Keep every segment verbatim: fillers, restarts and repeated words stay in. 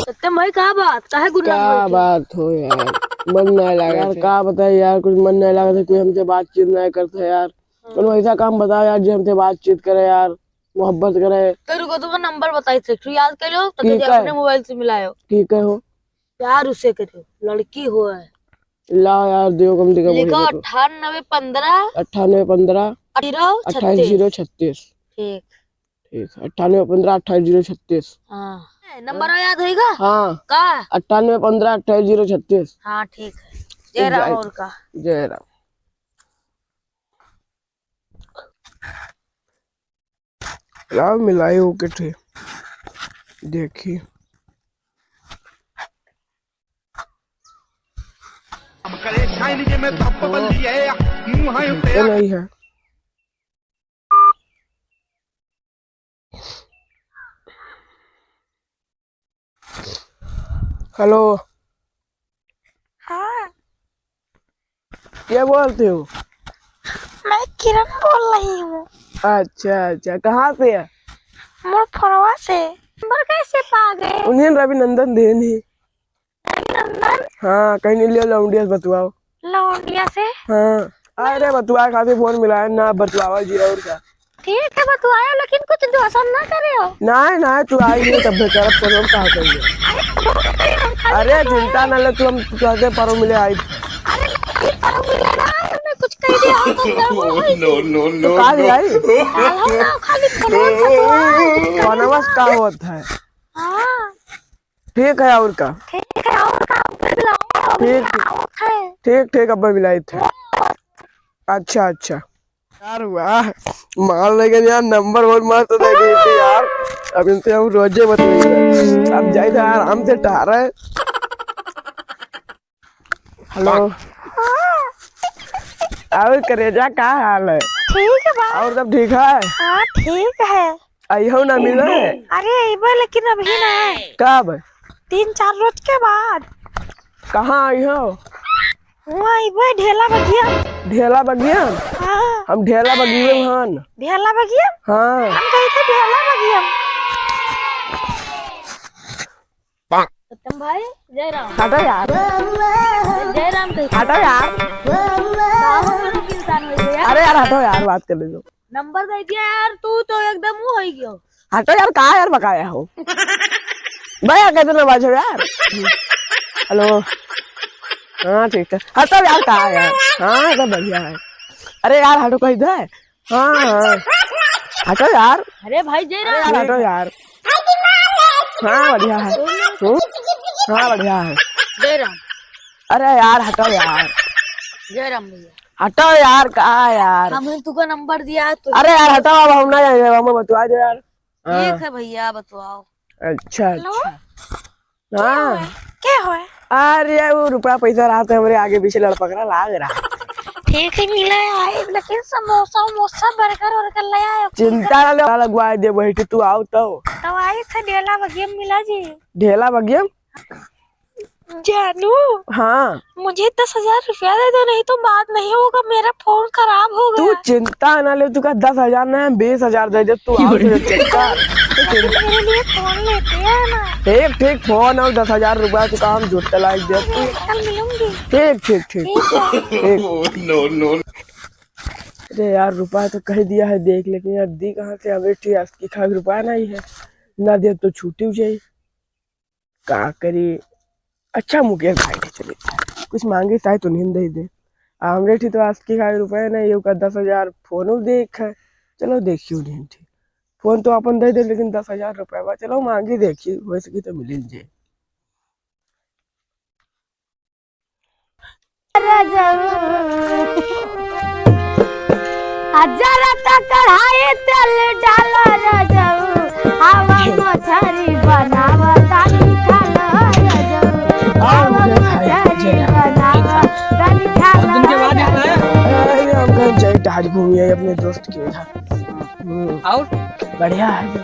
सत्यम भाई, का बात? काहे गुस्सा का होत है? बात हो यार, मन नहीं लागत यार, है। का बताई यार, कुछ मन नहीं लागत है, कोई हमसे बातचीत नहीं करता यार। हाँ। कोनो ऐसा काम बताओ यार, जो हमसे बातचीत करे यार, मोहब्बत करे। तो रुको, तुमको नंबर बताई थे, तू याद कर लो, तो ठीक तुझे है। अपने मोबाइल से मिलायो। ठीक है हो। प्यार उसे करो, लड़की हो है। ला यार, दियो कम दिखा, लिखो बोलो तो। अट्ठानबे पन्द्रह। अट्ठानबे पन्द्रह। अट्ठाईस जीरो छत्तीस। ठीक। ठीक, अट्ठानबे पन्द्रह अट्ठाईस जीरो छत्तीस। हाँ। ए, नंबर याद होइगा? हाँ। का? अट्ठानबे पन्द्रह अट्ठाईस जीरो छत्तीस। हाँ, ठीक है। जय राम जय, और का? जय राम। लाओ मिलाई ओके ठे। देखी। तो नहीं है। हेलो। हाँ। क्या बोलते हो? मैं किरण बोल रही हूँ। अच्छा, अच्छा, कहाँ से है? मोर फोनवा से। नंबर कैसे पा गए? उन्हें रविनंदन देन है। रविनंदन? हाँ, कहीं नहीं लियो, लौंडिया से बतुआओ। लौंडिया से? हाँ। अरे बतुआ खातिर फोन मिला है ना, बतुआवा जी और का। ठीक है, बतुआयो, लेकिन कुछ दोसर ना करे हो। नहीं, नहीं, तू आई नहीं तब करब, तो हम कहाँ करिए? अरे, अरे, चिंता ना ले, तू हम कहते परो मिले आई। अरे, नहीं, परो मिले ना, हमने कुछ कह दिया हो तो गड़बड़ होई। No, no, no, तो का no। ले आई? काल हो ना, खाली फोन बतुआ। कौनवा से का होत है? हाँ। ठीक है, और का? ठीक है, और का? ठीक, ठीक। ठीक, ठीक, अब मिलाई थे। अच्छा, अच्छा। यार वाह, मार लेकिन यार, नंबर बहुत मस्त दे दी थी यार। अब इनसे हम रोजे बतलेंगे। अब जाए थे आराम से टहरे। हेलो। और करेजा, का हाल है? ठीक है बा। और सब ठीक है? हाँ, ठीक है। अइहो ना मिले? अरे अइबे, लेकिन अभी ना। कब? तीन चार रोज के बाद। कहाँ अइहो? हुआँ अइबे ढेला बगिया। ढेला बगिया? हाँ। हम ढेला बगिये हन। ढेला बगिया? हाँ। हम कही थे ढेला बगिया। सत्यम भाई, जय राम। हटो यार। जय राम कही। हटो यार। का हो गया, किसान हो गया? अरे यार, हटो यार, बात कर ले दो। नंबर दे दिया यार, तू तो एकदम वो हो गयो। हटो यार, का यार बकाया हो? भैया, कैसे ना बाजो यार। हेलो। हाँ, ठीक है। हटो यार, का यार? हाँ, सब बढ़िया है। अरे यार, हटो कही दे। हाँ, हाँ। हटो यार। अरे भाई, जय अरे राम। यार, हटो यार। हाँ, बढ़िया है। हम्म? हाँ, बढ़िया है। जय राम। अरे यार, हटो यार। जय राम भैया। हटो यार, का यार? हम तुका नंबर दिया तो। अरे यार, हटो, अब हम ना जाएंगे, हम बतवा दो यार। हाँ। ठीक है भैया, बतवाओ। अच्छा, हेलो? अच्छा। हाँ। के होए? अरे, वो रुपया पैसा रहत है, हमरे आगे पीछे लड़पकड़ा लाग रहा। ठीक है, मिले आए, लेकिन समोसा उमोसा, बर्गर वर्गर ले आए। चिंता ना ले, लगवा दे, बैठी तू आओ तो। तो आई थे ढेला बगिया मिला जी। ढेला बगिया? जानू। हाँ। मुझे दस हजार रुपया दे दो, नहीं तो बात नहीं होगा, मेरा फोन खराब हो तू गया। चिंता ना ले, तू का दस हजार ना, बीस हजार दे दे, तू आओ, तुझे चिंता। मेरे लिए फोन लेते हैं ना। ठीक, ठीक, फोन और दस हजार रुपया तू काम जुट लाई दे तू। कल मिलूंगी। ठीक, ठीक, ठीक। ठीक है। ठीक। No, no। अरे यार, रुपया तो कह दिया है, देख, लेकिन यार, दी कहाँ से? अब एक ठे अस्की खाए रुपया नहीं है, ना दे तो छुट्टी हो जाए। का करी? अच्छा मुकेश भाई के चले, कुछ मांगे चाहे तो नहीं दे दे। आ हमरे ठी तो अस्की खाए रुपया नहीं, ये का दस हजार फोन देख है, चलो देखियो नहीं ठी। फोन तो अपन दे दे, लेकिन दस हजार रुपया बा, चलो मांगी देखी, हो सकी तो मिल जाए। रजऊ। आ जरत कढ़ाई तेल डाला रजऊ, हवा मछरी ये अपने दोस्त के यहाँ। हाँ। हम्म। और? बढ़िया है।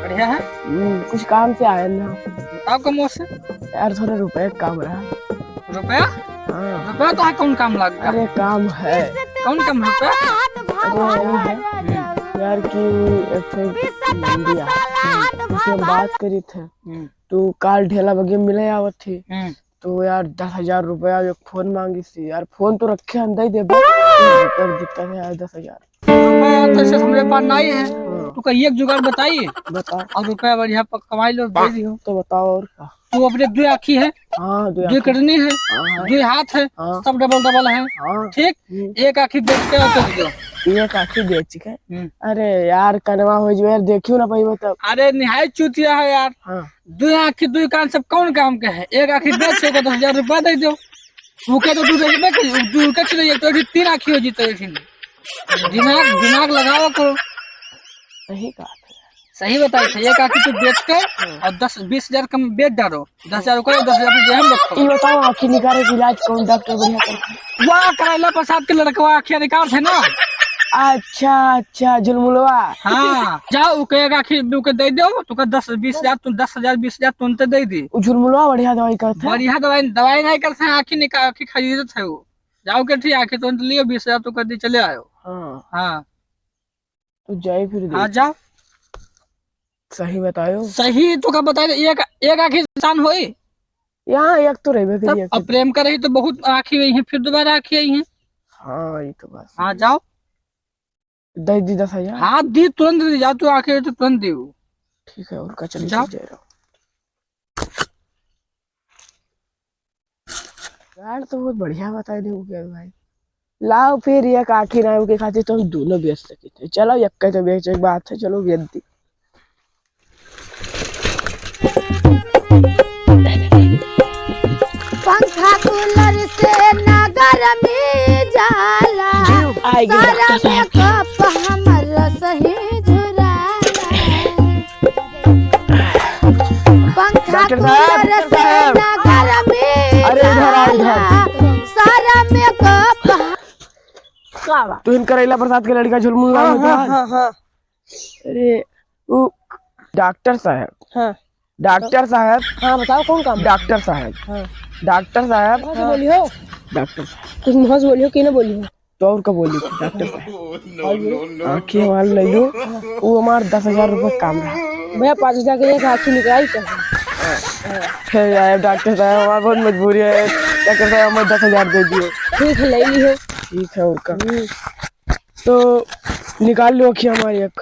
बढ़िया है? हम्म, कुछ काम से आया ना। बताओ कमवा से। यार, थोड़ा रुपए का काम रहा। रुपया? हाँ। रुपया तो है, कौन काम लग गया? अरे, काम है। कौन काम है रुपया? अरे, यही है। हम्म। यार, कि एक ठो वीडियो है, उससे हम बात करी थे। हम्म। तो काल ढेला बगे मिले आवत थी। हम्म। तो यार, दस हजार रुपया एक फोन मांगी थी यार, फोन तो रखे हम दे देबे। रुपया दिक्कत है यार, दस हजार। रुपया तो ऐसे हमरे पास नहीं है। हाँ। तू कहिए एक जुगाड़ बताइए। बता। और रुपया बढ़िया प-, कमाई लो, दे दियो। तो बताओ और का? तू अपने दो आँखी है, हाँ, दो दो आँखी। किडनी है, हाँ, हाँ। दो हाथ है, हाँ। सब डबल डबल है। हाँ। ठीक? हम्म। एक आँखी बेच के और दे दियो। एक आँखी बेच के? हम्म। अरे यार, कनवा हो जो यार, देखियो ना पाइबे तब। अरे निहाय चूतिया है यार। हाँ। दो आँखी, दो कान सब कौन काम के है? एक आँखी बेच के दस हजार रुपया दे दो। ओके तो तू देखबे करी, तू के चले, एक तो ऐसी तीन आँखी हो जीते ऐसी। दिमाग, दिमाग लगाओ करो। सही बात है। सही बताई थे, एक आँखी तू बेच के हाँ। और दस, बीस हजार कम बेच डालो, दस हजार ओकर, दस हजार अपने जेब में रखो। ये बताओ, आँखी निकाले के इलाज कौन डॉक्टर बढ़िया करता है? वाह, करैला प्रसाद के लड़कवा आँखिया निकाल थे ना। अच्छा, अच्छा, झुलमुलवा। हाँ, जाओ, ओके एक आँखी ओके दे दो, तो ओके दस, बीस हजार, तुम दस हजार, बीस हजार तुरंते दे दी। उ झुलमुलवा बढ़िया दवाई करत है। बढ़िया दवाई, दवाई नहीं करत है, आँखी निकाल, आँखी खरीदत है वो। जाओ के ठीक, आँखी तुरंत लियो, बीस हजार तो कर दी, चले आयो। हाँ। हाँ। तू जाए फिर हाँ, देख। जाओ। सही बतायो। सही तो का बताए, एक, एक आँखी इंसान होई। यहाँ एक तो रहबे करी, तब एक। अब प्रेम का रही तो बहुत आँखी हुई है, फिर दोबारा आँखी आई है। हाँ, ये तो बात हाँ, सही। जाओ। दे दी दस हजार। हाँ, दी, तुरंत दी, जा तू आँखी तो तुरंत दी। ठीक है, और का चली जाओ। चली जाए रहो। जुगाड़ तो बहुत बढ़िया बताए दे उके भाई। लाओ फिर एक आँखी ना उके खातिर तो हम दोनों बेच सके थे। चलो, एक तो बेचे के बात है, चलो बेच दी। पंखा कूलर से ना गरमी जाला, आए गे सारा डॉक्टर साहब। मेकअप हमर सही झुराला। पंखा डॉक्टर साहब, कूलर डॉक्टर से साहब। ना गरमी अरे इधर आओ, इधर। जाला, सारा मेकअप। का बा? तू इन करैला प्रसाद के लड़का झुलमुल हाँ, नाम होता हाँ, है? हाँ, हाँ। अरे, वो डॉक्टर साहब। हाँ। डॉक्टर साहब। हाँ, बताओ कौन काम? डॉक्टर साहब। हाँ। डॉक्टर साहब। कहाँ से बोली हो? डॉक्टर साहब। कुछ मुँह से बोली हो कि ना बोली हो? तो और का बोली थी डॉक्टर साहब? No, no, no, आँखें no। वाल ले लो, वो हमार दस हजार रुपये काम रहा। भैया, पाँच हजार के लिए आँखें निकाल के। फिर यार डॉक्टर साहब, हमार बहुत मजबूरी है, डॉक्टर साहब, हमें दस हजार दे दियो। ठीक है, ले ली है। ठीक है, और का? हम्म। तो निकाल लो आँखें हमारी एक।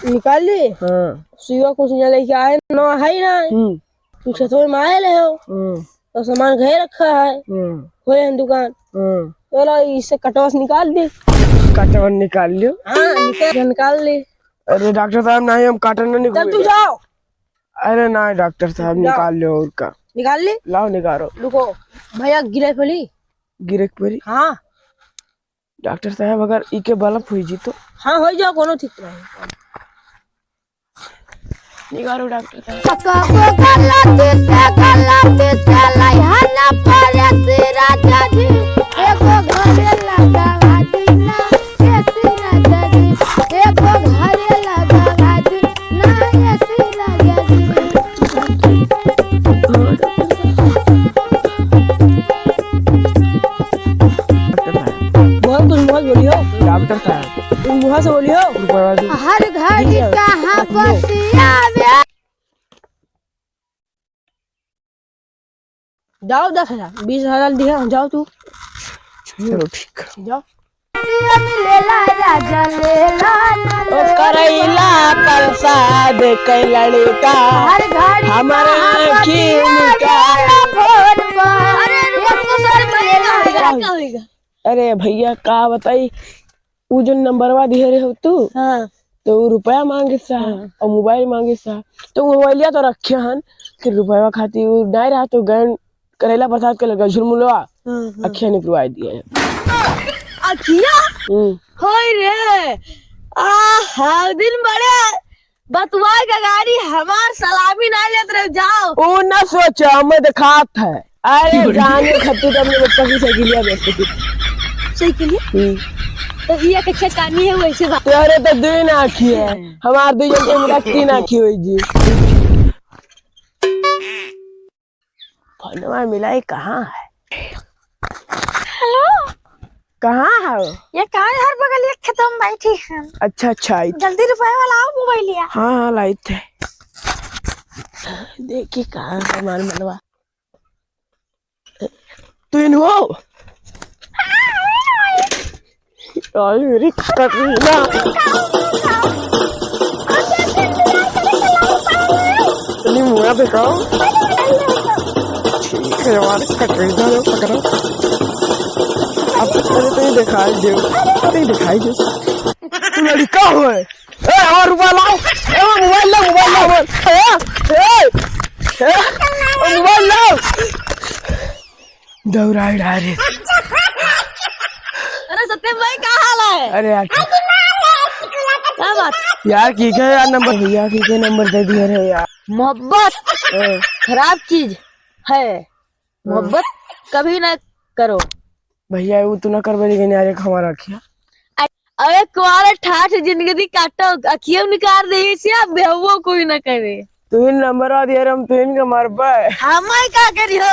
निकाल ली? हाँ। सुइया कुछ ना लेके आए, ना है ना। हम्म। तू खेतवा में आए ले हो। हम्म। तो सामान घरे रखा है। हम्म। खोले हैं दुकान। हम्म। चलो, इसे कटवा से निकाल दी। कटवा निकाल लियो। हाँ, निकाल, निकाल ली। अरे डॉक्टर साहब, नहीं, हम काटन नहीं तब तू निकलूंगा। जाओ। अरे नहीं डॉक्टर साहब, जाओ। निकाल लो और का। निकाल ली? लाओ निकालो। रुको, भैया गिरे पड़ी। गिरे पड़ी? हाँ। डॉक्टर साहब, अगर इके बल्ब हुई जी तो? हाँ, हो जाओ, कोनो ठीक नहीं। निकालो डॉक्टर साहब। कबो गलती से, गलती से लइहा ना पड़े से राजा जी, एगो घरे लगावा दीना, ए से राजा जी, एगो घरे लगावा दीना, ए से राजा जी। डॉक्टर साहब। बहुत कुछ मत बोलियो। डॉक्टर साहब। तुम मुँह से बोलियो। ऊपर वाला हर घड़ी कहाँ बतियावे। जाओ दस हजार, बीस हजार दिया, जाओ तू। चलो ठीक। जाओ। लेला राजा लेला ना ओ करैला प्रसाद के लड़का हर घड़ी हमारे कहाँ आँखी बतियावे निकाल। फोन पर। अरे रुको, रुको, sorry, sorry, sorry, sorry। अरे भैया का बताई, उ जो नंबरवा दिहे रहे हो तू, हाँ। तो उ रुपया मांगे सा हाँ। और मोबाइल मांगे सा, तो मोबाइलिया तो रखे हन कि रुपया खातिर उ नहीं रहा तो गए करैला प्रसाद के लड़का झुलमुलवा हाँ, हाँ। अखिया निकलवाई दिए। अखिया? हम्म। होय रे, आ, हाउ दिन बड़े बतुआए का गाड़ी हमार सलामी ना लेत रहे, जाओ। ओ ना सोचो, हमें दिखात है। अरे जाने खत्ती तो अपने बच्चा की साइकिलिया बेच सकी। साइकिलिया? हम्म। तो ये के खेतानी है वैसे बा। तेरे तो दो ही ना आँखी है, हमार दो जन के मिला तीन आँखी होई जी। फोनवा मिलाई कहाँ है? हेलो। कहाँ है? ये कहाँ है? हर बगल एक खेतवा में बैठी है। अच्छा, अच्छा, आई थे। जल्दी रुपए वाला आओ मोबाइल लिया। हाँ, हाँ, लाई थे। देखी कहाँ है हमार मनवा। तू इन हो? आई मेरी कटरीना। तनी मुंह दिखाओ। ठीक है यार, कटरीना लो पकड़ो। अब पहले तो ये दिखाई दे, तो ये दिखाई दे। तू लड़का हो? ए, हमार मोबाइल लाओ। ए, हमार मोबाइल लाओ, मोबाइल लाओ, मोबाइल। ए, ए, ए, मोबाइल लाओ। दौड़ाई डारे। अरे सत्यम भाई, का हाल है? अरे यार, क्या बात? यार, की के यार नंबर, भैया, की के नंबर दे दिया रे यार। मोहब्बत हाँ। खराब चीज है, मोहब्बत कभी ना करो। भैया, वो तू ना करबे, लेकिन यार, एक हमारा रखिया। अरे कुआरे ठाठ जिंदगी काटो, अखियों निकाल दे इसे, अब बेहुओ कोई ना करे। तू ही नंबर आ दिया रे, हम तू ही के मरबे। हम का करी हो,